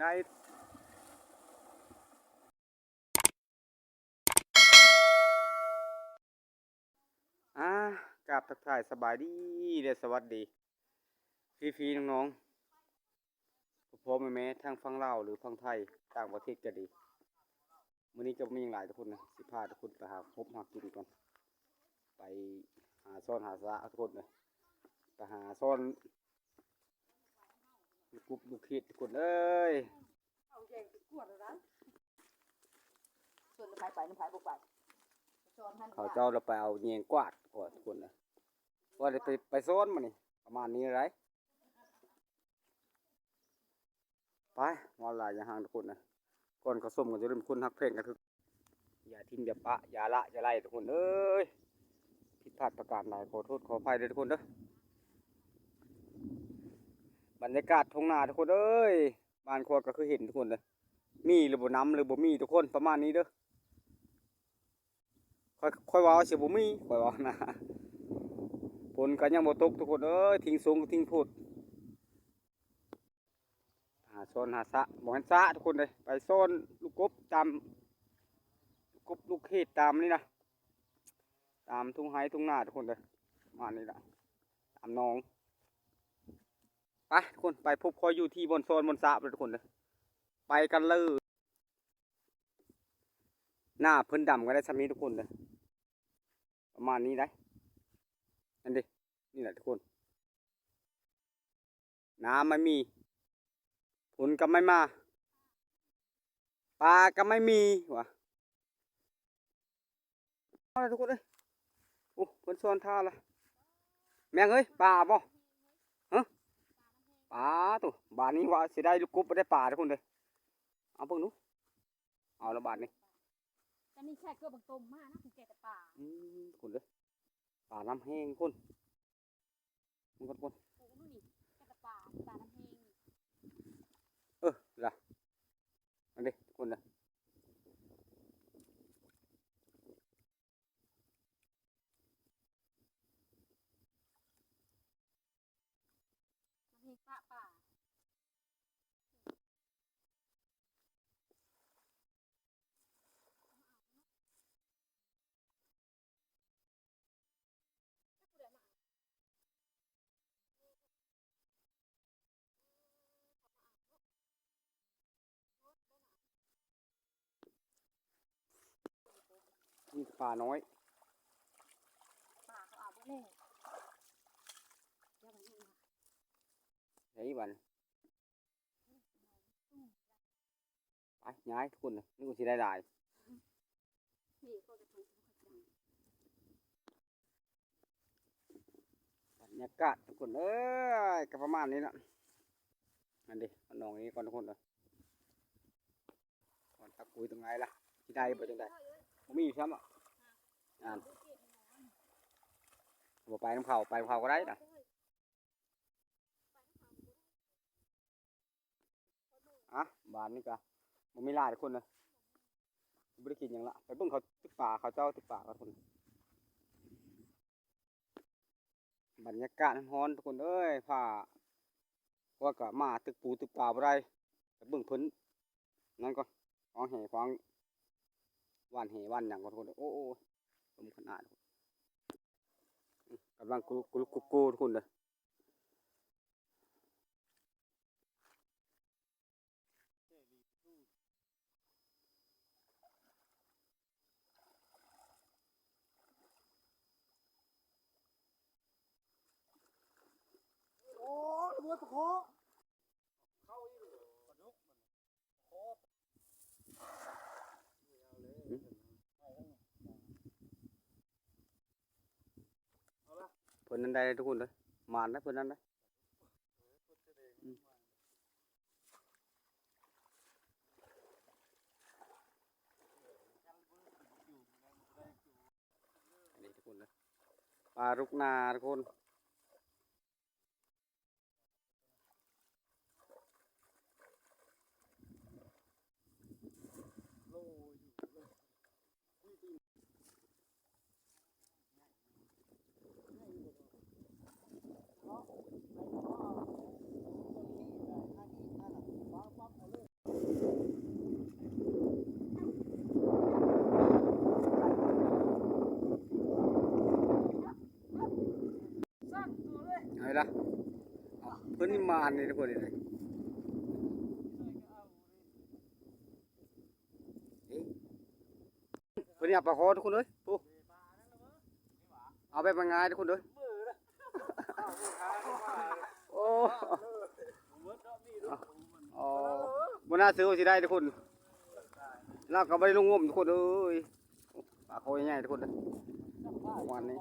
ໄດ້ ອາ ກາບທັກທາຍສະບາຍດີ ແລະ ສະຫວັດດີ ພີ່ໆ ນ້ອງໆ ພໍ່ໆ ແມ່ໆ ທັງຝັ່ງລາວ ຫຼື ຝັ່ງໄທ ຕ່າງປະເທດກໍດີ. ມື້ນີ້ກໍບໍ່ມີຫຍັງຫຼາຍທຸກຄົນນະ ຊິພາທຸກຄົນໄປຫາຮົບຫາກິນກ່ອນ ໄປຫາຊ້ອນຫາຊາທຸກຄົນເອີຍ ໄປຫາຊ້ອນລູກກົບລູກເຂດທຸກຄົນເອີຍ. ເຂົາເຈົ້າລະໄປເອົາແຍງກວາດກ່ອນທຸກຄົນເອີຍ ວ່າໄດ້ໄປ ໄປຊ້ອນມານີ້ ປະມານນີ້ໄດ໋. ໄປ ເວົ້າຫຼາຍຢ່າຫ່າງທຸກຄົນເອີຍ ກ່ອນເຂົ້າຊົມກໍຢ່າລືມຄົນຮັກແພງກັນຄື ຢ່າຖິ້ມຢ່າປະ ຢ່າລະຢ່າໄຫຼທຸກຄົນເອີຍ. ຜິດພາດປະການໃດຂໍໂທດຂໍອະໄພເດີທຸກຄົນເດີ. ບັນຍາກາດທົ່ງນາທຸກຄົນເອີຍ ບ້ານຂ້ອຍກໍຄືເຫັນທຸກຄົນເດີ ມີຫຼືບໍ່ນຳ ຫຼືບໍ່ມີທຸກຄົນ ປະມານນີ້ເດີ. ຂ້ອຍ ຂ້ອຍເວົ້າຊິບໍ່ມີ ຂ້ອຍເວົ້ານະ ຝົນກໍຍັງບໍ່ຕົກທຸກຄົນເອີຍ ຖິ້ງສົງກໍຖິ້ງໂພດ. ຫາຊ້ອນຫາຊາ ບໍ່ແມ່ນຊາທຸກຄົນເອີຍ ໄປຊ້ອນລູກກົບຕາມ ລູກກົບລູກເຂດຕາມນີ້ນະ ຕາມທົ່ງໄຮ່ທົ່ງນາທຸກຄົນເອີຍ ປະມານນີ້ລະ ຕາມໜອງ. ໄປທຸກຄົນ ໄປພົບຂ້ອຍຢູ່ທີ່ບ່ອນຊ້ອນບ່ອນຊາເລີຍທຸກຄົນເອີຍ ໄປກັນເລີຍ. ໜ້າເພິ່ນດຳກໍໄດ້ຊ່ຳນີ້ທຸກຄົນເດີ ປະມານນີ້ໄດ໋ ອັນເດ ນີ້ແຫຼະທຸກຄົນ ນ້ຳໄມ່ມີ ຝົນກໍໄມ່ມາ ປາກໍໄມ່ມີວ່າ ເອົາລະທຸກຄົນເອີຍ ໂອ້ ເພິ່ນຊ້ອນທ່າລະ ແມງເອີຍ ປາບໍ່ ຮະ ປາໂຕ ບາດນີ້ວ່າຊິໄດ້ລູກກົບ ບໍ່ໄດ້ປາທຸກຄົນເດີ ເອົາເບິ່ງດູ ເອົາລະບາດນີ້ ອັນນີ້ແຄ່ເກືອບບັກຕົມມານະ ແກ່ແຕ່ປາ ອືມ ທຸກຄົນເດີ ປານ້ຳແຫ້ງພຸ້ນ ມັນກໍ ໂອ້ ນີ້ ແກ່ແຕ່ປາ ປານ້ຳແຫ້ງ ເອີ ລະ ອັນນີ້ທຸກຄົນເດີ ນ້ຳແຫ້ງປະປາ. ນີ້ປານ້ອຍ ປາເຂົາເອົາເບິດແລ້ວ ໄດ້ບັດ ໄປ ຍ້າຍທຸກຄົນເລີຍ ນຶກວ່າຊິໄດ້ຫຼາຍ. ບັນຍາກາດທຸກຄົນເອີຍ ກໍປະມານນີ້ລະ ອັນເດ ເອົາໜອງນີ້ກ່ອນທຸກຄົນເອີຍ ກ່ອນຕັກປຸຍຕົງໃດລະ ຊິໄດ້ບໍ່ຈັ່ງໃດ ບໍ່ມີຊ້ຳ ອ່າ ບໍ່ໄປນຳເຂົາ ໄປນຳເຂົາກໍໄດ້ນະ. ອ່ະ ບາດນີ້ກະບໍ່ມີຫຼາຍຄົນເລີຍ ບໍ່ໄດ້ກິນຫຍັງລະ ໄປເບິ່ງເຂົາຕຶກປາ ເຂົາເຈົ້າຕຶກປາກ່ອນທຸກຄົນ. ບັນຍາກາດຮ້ອນໆ ທຸກຄົນເອີຍ ພາ ພວກກະມາຕຶກປູຕຶກປາບໍ່ໄດ້ ໄປເບິ່ງເພິ່ນນັ້ນກ່ອນ ຂວາງແຫຂວາງ ຫວ່ານແຫຫວ່ານຫຍັງກ່ອນທຸກຄົນເອີຍ. ໂອ້ ໂອ້ ລົມຂະໜາດ ກຳລັງກຸລຸກກຸລຸກກຸກກຸທຸກຄົນເດີ. ໂອ້ ລະເບີດປາຄໍ ເພິ່ນນັ້ນໄດ້ທຸກຄົນເດີ ໝານນະເພິ່ນນັ້ນນະ. ອັນນີ້ທຸກຄົນເດີ ປາລຸກນາທຸກຄົນ. ເ ນີ້ມານນີ້ທຸກຄົນນີ້ ເອີ ເພິ່ນນີ້ເອົາປາຄໍທຸກຄົນເອີຍ ໂອ້ ເອົາແບບງ່າຍໆທຸກຄົນເດີ ໂອ້ ອໍ ບໍ່ໜ້າເຊື່ອວ່າຊິໄດ້ທຸກຄົນ ລາວກໍບໍ່ໄດ້ລົງງົມທຸກຄົນເອີຍ ປາຄໍໃຫຍ່ໆທຸກຄົນເດີ ປະມານນີ້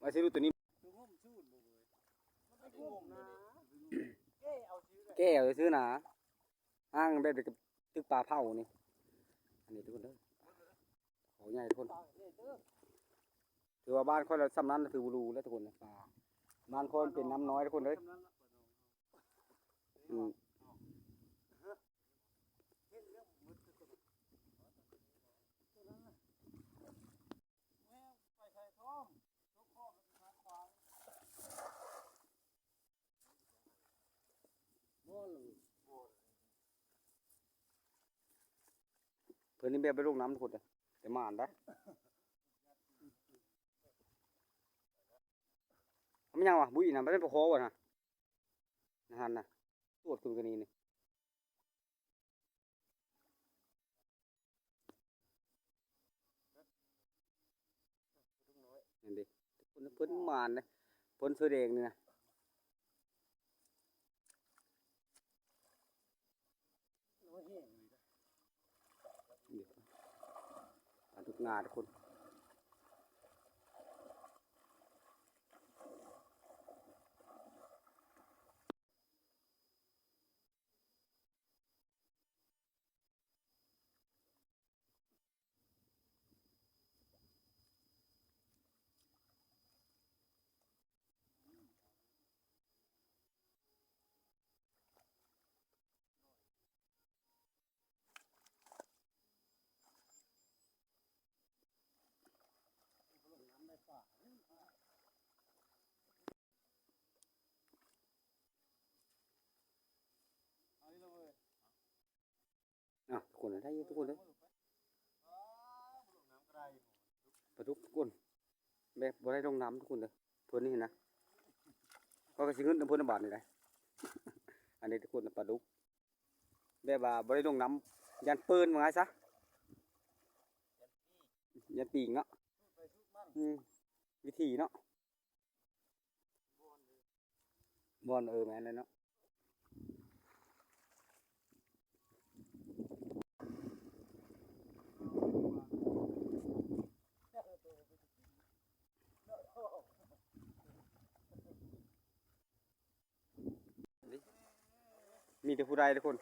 ວ່າຊິຫຼຸດໂຕນີ້ ແກ້ເອົາຊື່ນະ ຫ້າງແບບເດກກັບຕຶກປາເຜົານີ້ ອັນນີ້ທຸກຄົນເດີ ເຂົາໃຫຍ່ທຸກຄົນ ຖືວ່າບ້ານຂ້ອຍລະສ່ຳນັ້ນ ຖືບໍ່ຫຼູແລ້ວທຸກຄົນ ປາ ບ້ານຂ້ອຍມັນເປັນນ້ຳນ້ອຍທຸກຄົນເດີ ອືມ. ເພິ່ນນີ້ແບບໄປລົງນ້ຳທຸກຄົນເດີ ແຕ່ໝານໄດ໋ ແມ່ນຫຍັງວະ ບຸ້ຍນະ ມັນເປັນປາຄໍບໍ່ນະ ນະຫັ້ນນະ ຕວດຂຶ້ນກະນີ້ນີ້. ນັ້ນເດ້ ເພິ່ນ ເພິ່ນໝານເດ້ ເພິ່ນເສື້ອແດງນີ້ນະ ປາດຸກນາທຸກຄົນ. ອ້າວ ທຸກຄົນ ໄດ້ຢູ່ທຸກຄົນເດີ ປາດຸກທຸກຄົນ ແບບບໍ່ໄດ້ລົງນ້ຳທຸກຄົນເດີ ເພິ່ນນີ້ນະ ຂ້ອຍກໍຊິງຶດນຳເພິ່ນນຳບາດນີ້ໄດ໋ ອັນນີ້ທຸກຄົນ ປາດຸກ ແບບວ່າບໍ່ໄດ້ລົງນ້ຳ ຢ້ານເປື້ອນ ວ່າງ່າຍຊະ ຢ້ານປີກເນາະ ອືມ ວິທີເນາະ. ບ່ອນ ເອີ ແມ່ນແລ້ວເນາະ ມີແຕ່ຜູ້ໃດທຸກຄົນ.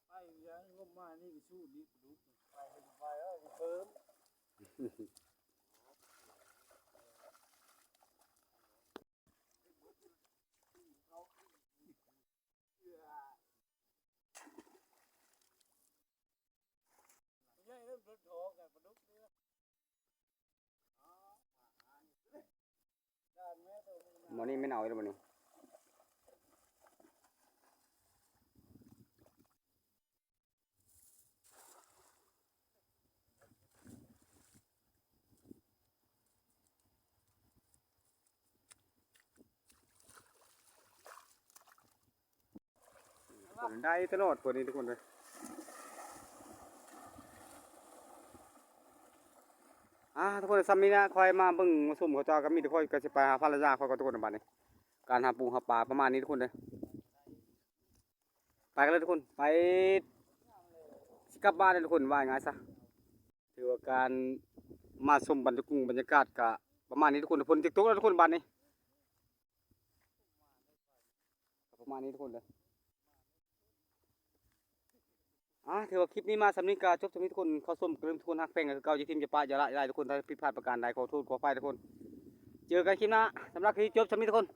ໄປຫຍັງ ງົມມານີ້ກໍສູ້ນີ້ປາດຸກ ໄປ ໄປເອີ ເພີ່ມ. ໃຫຍ່ເລີ່ມທອງກັນປາດຸກນີ້. ໝໍນີ້ແມ່ນເອົາອີກແລ້ວໝໍນີ້ ໄດ້ຕະຫຼອດ ພວກນີ້ທຸກຄົນເດີ. ອ່າ ທຸກຄົນ ສ່ຳນີ້ນະ ຂ້ອຍມາເບິ່ງມາຊົມເຂົາເຈົ້າ ກໍມີແຕ່ຂ້ອຍກໍຊິໄປຫາພັນລະຍາຂ້ອຍກ່ອນທຸກຄົນ ບັດນີ້ ການຫາປູຫາປາປະມານນີ້ທຸກຄົນເດີ. ໄປກັນເລີຍທຸກຄົນ ໄປ ຊິກັບບ້ານເລີຍທຸກຄົນ ວ່າງ່າຍຊະ. ຖືວ່າການມາຊົມບັນຍາກຸງບັນຍາກາດກະປະມານນີ້ທຸກຄົນ ຝົນຊິຕົກແລ້ວທຸກຄົນ ບາດນີ້ ປະມານນີ້ທຸກຄົນເດີ. ອ່າ ຖືວ່າຄລິບນີ້ມາສ່ຳນີ້ກະຈົບສ່ຳນີ້ທຸກຄົນ ເຂົ້າຊົມ ກະລືມທຸກຄົນ ຮັກແພງກັນຄືເກົ່າ ຢ່າຖິ້ມຢ່າປະ ຢ່າລະ ຢ່າໄລທຸກຄົນ ຖ້າຜິດພາດປະການໃດ ຂໍໂທດຂໍອະໄພທຸກຄົນ ເຈີກັນຄລິບໜ້າ. ສຳລັບຄລິບນີ້ຈົບສ່ຳນີ້ທຸກຄົນ